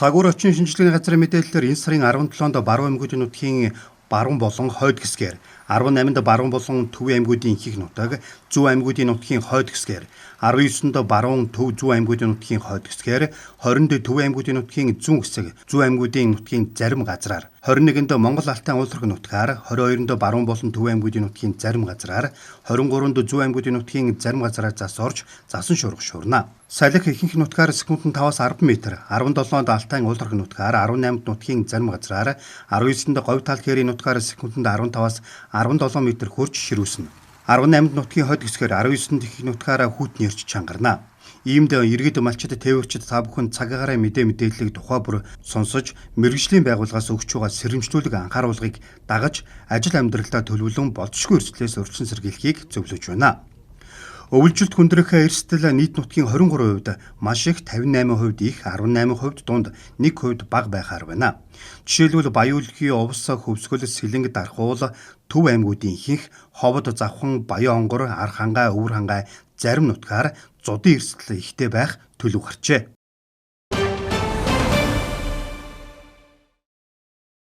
Цагуур орчин шинжилгээний газрын мэдээллээр энэ сарын 17-нд Баруун аймагуудын нутгийн баруун болон хойд хэсгээр, 18-нд баруун болон төв аймагуудын ихэнх нутаг, зүүн аймагуудын нутгийн хойд хэсгээр, 19-нд баруун, төв, зүүн аймагуудын нутгийн хойд хэсгээр, 20-нд төв аймагуудын нутгийн зүүн хэсэг, зүүн аймагуудын нутгийн зарим газраар, 21-нд Монгол Алтай ууларх нутгаар, 22-нд баруун болон төв аймагуудын нутгийн зарим газраар, 23-нд зүүн аймагуудын нутгийн зарим газраар зас орж, засан шуурга шуурна. Салхи ихэнх нутгаар секундэд 5-аас 10 м, 17-нд Алтайн ууларх нутгаар, 18-нд нутгийн зарим газраар, 19-нд Говь тал хээрийн нутгаар секундэд 15-аас 17 м хүрч ширүүснэ. 18-нд нутгийн хойд хэсгээр, 19-нд ихэнх нутгаараа хүйтэн эрч чангарна. Иймд иргэд, малчид, тээвэрчид та бүхэн цаг агаарын мэдээллийг тухай бүр сонсож, мэргэжлийн байгууллагаас өгч байгаа сэрэмжлүүлэг анхааруулгыг дагаж, ажил амьдралдаа төлөвлөн болзошгүй эрсдлээс урьдчилан сэргийлэхийг зөвлөж байна. Өвөлжилт хүндрэх эрсдэл нийт нутгийн 23%, маш их 58%, их 18%, дунд 1% бага байхаар байна. Жишээлбэл, Баян-Өлгий, Увс, Хөвсгөл, Сэлэнгэ, Дархуул, Төв аймагуудын ихэнх, Ховд, Завхан, Баян-Онгор, Архангай, Өвөр хангай зарим нутгаар зудын эрсдэл ихтэй байх төлөв гарчээ.